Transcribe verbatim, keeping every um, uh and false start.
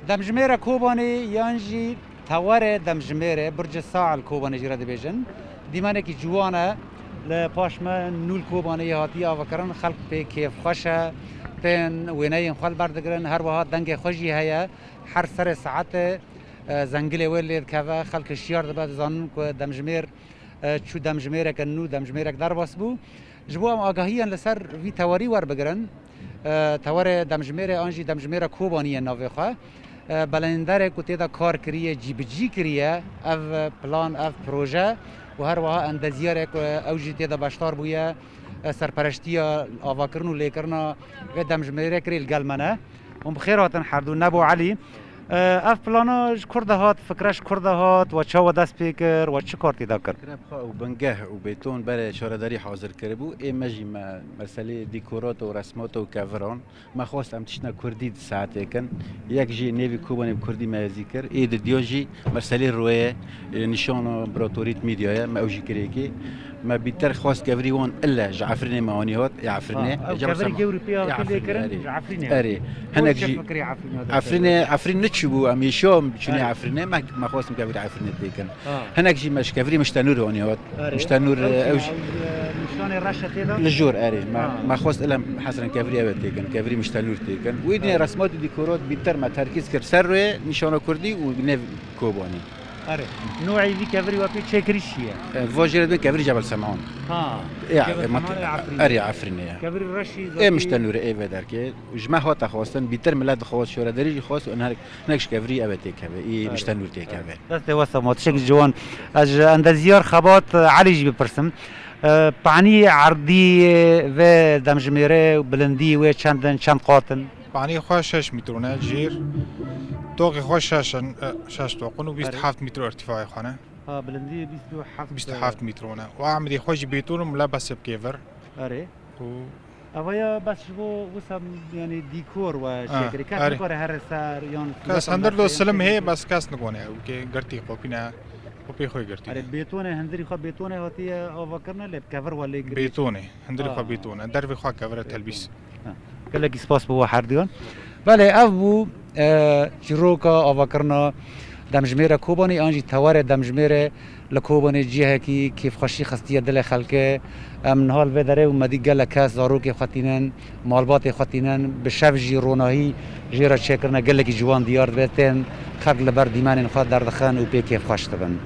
Demjimêre Kobanê yan jî tewarê demjimêrê, Burcê Saal Kobanê jî re dibêjin. Dîmenekî ciwan e. Li paş me nû li Kobanê yê hatiye avakirin. Xelk pê kêfxweş e. Tên wêneyên xwe li ber digirin. Her wiha dengê xwe jî heye. Her serê saetê, e, zengilê wê lê dikeve. Xelk hişyar dibe, dizanin ku demjimêr, e, çû demjimêreke nû, demjimêrek derbas bû. Ji bo em agahiyan li ser vî tewarî werbigirin, e, tewarê demjimêrê an jî demjimêra Kobaniyê navê xwe, e, belênderê ku tê de kar kiriye, cîbicî kiriye ev plan, ev proje û her wiha endezyarê ku ew jî tê de beşdar bûye, e, serpereştiya avakirin û lêkirina vê demjimêrê kirî li gel me ne. Hûn bi xêr hatin herdu, Nebo Elî. E, ev plana ji kur de hat, fikre ji kur de hat, we çawa dest pê kir, we çi kar tê de kir? Fikre bi xwe û bingeh û bêton berê şaredarî hazir kiribû. Ê me jî me meselê dîkorata û resmata û keviran. Me xwest em tiştine kurdî di saetê kin. Yek jî nêvî Kobanê bi kurdî me zî kir. Ê di diyan jî meselê royê, e, nîşana împaratorî di mîdya ye. Me ew jî kirêkê. Me bîter xwest kevirî wan ile ji Efrînê me anî hat. Ê Efrînê. Ha, ew Ecaba kevirî Sema. Gewrî pê Ê hatî lê Efrînê, kirin erê. Ji Efrînê. Erê. Hinek Çi jî fikirî Efrînê de Efrînê, Efrîn niçibû, em êşa çûnê Erê. Efrînê, me, me xwestin kevirî Efrînê têkin. Ha. Hinek jî me ji kevirî Miştenûr anî hat. Erê. Miştenûr, Ew ew çi jî ya, ew, e, nîşanê reş e tê de? Li jor, erê. Me, Ha. me xwest ilem hesren kevirî ew têkin, kevirî Miştenûr têkin. Wê dinê Erê. resmat û dîkorat bîter me terkîz kir ser rê nîşana kurdî û nev Kobanî. Erê. Nû ey vî kevirî we pê çêkirî çi ye? E, va jê re dibên kevirî Cebel Seman. Ha. Ya, Cebel e, Seman mat-, ê Efrînê. Erê, Efrînê ye. Kevirî reşî Ê zatî Miştenûrê ê vê derkê. Ji me hate xwestin, bîtir milet dixwest, şoredarî jî xwest û hinek, hinek ji kevirî ev ê têkeve. Ê Erê. Miştenûr têkeve. Destê we sema, tişek ji wan. Ez ji endezyar Xebat Elî jî bipirsim. E, panî erdî vê demjimêrê û bilindî wê çend in, çend qat in? Panî xwe şeş mîtron e, jêr. Toqê xwe şeş in, e, şeş toq in û Erê. bîst û heft mîtro irtîfayê xwe ne. Ha, bilindî bîst û heft. Bîst û heft mîtron e. Û amidê xwe jî bêton û mile bes bi kêvir. Erê. Û Eva ya bes ji bo wisa, yanî dîkor we Ha, çêkirî. Kes erê. nikare here ser yan Kes suret hindir do andaşe silim yan hê, çêkirî. bes kes nikone. Ew kê girtî qopîne, qopê xwe girtî. Erê, bêtonê, hindirî xwe bêtonê hatiye avakirine, lê bi kevir we lê kirî. Bêtonê, hindirî xwe Ha. bêton e. Dervê xwe kevir e, telbîs. Ha. Gelekî spas bo we herduyan. Belê, ev bû, e, çîroka avakirina demjimêre Kobanê, an jî tewarê demjimêrê li Kobanê cihekî kêfxweşî xistiye dilê xelkê. Em niha li vê derê û me dî gelek kes zarokê xwe tînin, malbatê xwe tînin, bi şev jî ronahî jê re çêkirine gelekî ciwan diyar dibe, tên xelk li ber dîmenên xwe derdixin û pê kêfxweş dibin.